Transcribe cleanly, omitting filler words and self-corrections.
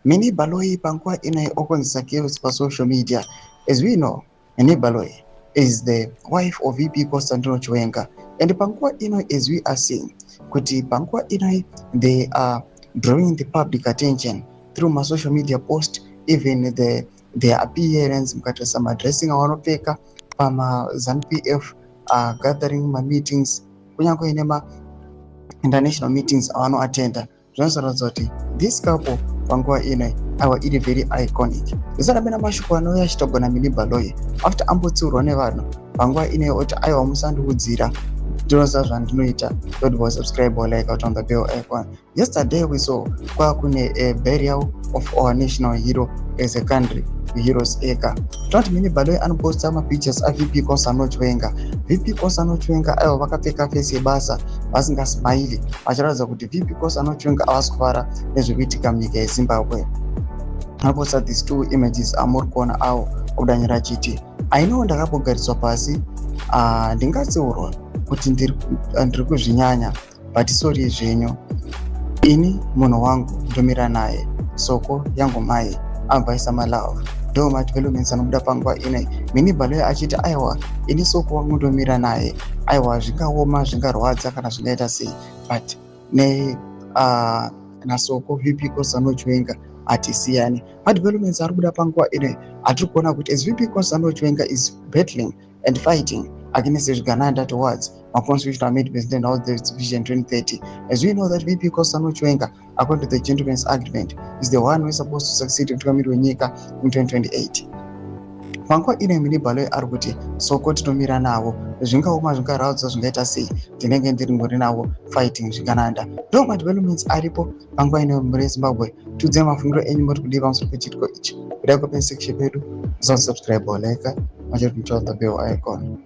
Minnie Baloyi panguva ino okonzesa chaos pa social media. As we know, Minnie Baloyi is the wife of VP Constantino Chiwenga, and panguva ino, as we are seeing, kuti panguva ino they are drawing the public attention through my social media post, even their appearance, mukati sama dressing avanopfeka pama ZANU-PF gathering, ma meetings, kunyangwe nema international meetings avanoatenda. Zvinozoratidza kuti this couple panguva ino ava iri very iconic. Zvisadabena mashoko anouya achitogwa naMinnie Baloyi after ambotsiurwa nevanhu panguva ino oti aiwa musandiudzira ndinoziva zvandinoita, don't subscribe or like out on the bell icon. Yesterday we saw kwakune a burial of our national hero as a country, Heroes Acre. Tinoti Minnie Baloyi anoposta mapictures aVP Constantino Chiwenga. VP Constantino Chiwenga aiwa vakapfeka face yebasa vasingasmaili, vachiratidza kuti VP Constantino Chiwenga havasi kufara nezvirikuitika munyika yeZimbabwe. Anoposta these two images amuri kuona avo okudanyira achiti aino ndakabogariswa pasi ndingatsiurwa kuti ndiri kuzvinyanya, but sorry zvenyu, ini munhu wangu ndomira naye, soko yangu mai amvaisa malove. Ndo madevelopments anobuda panguva ino, Minnie Baloyi achiti aiwa ini soko wangu ndomira naye, aiwa zvingaoma zvingarwadza kana zvingaita sei, but nasoko VP Constantino Chiwenga hatisiyani. Madevelopments ari kubuda panguva ino atiri kuona kuti as VP Constantino Chiwenga is battling and fighting against Uganda towards a constitutional amendment and House Vision 2030. As we know that VP Constantino Chiwenga, according to the gentleman's agreement, is the one who is supposed to succeed in nyika in 2028. Panguva ino Minnie Baloyi ari kuti soko tinomira navo, zvingaoma zvingarwadza zvingaita sei, tinenge ndiri navo fighting zvikananda. Ndo madevelopments aripo panguva ino muri Zimbabwe. Tudze mafungiro enyu muri kudii pamusoro pechitiko ichi. Kudai kwaPANECHAMISA pedu, musasubscribe or like, machiri kunyocha the bell icon.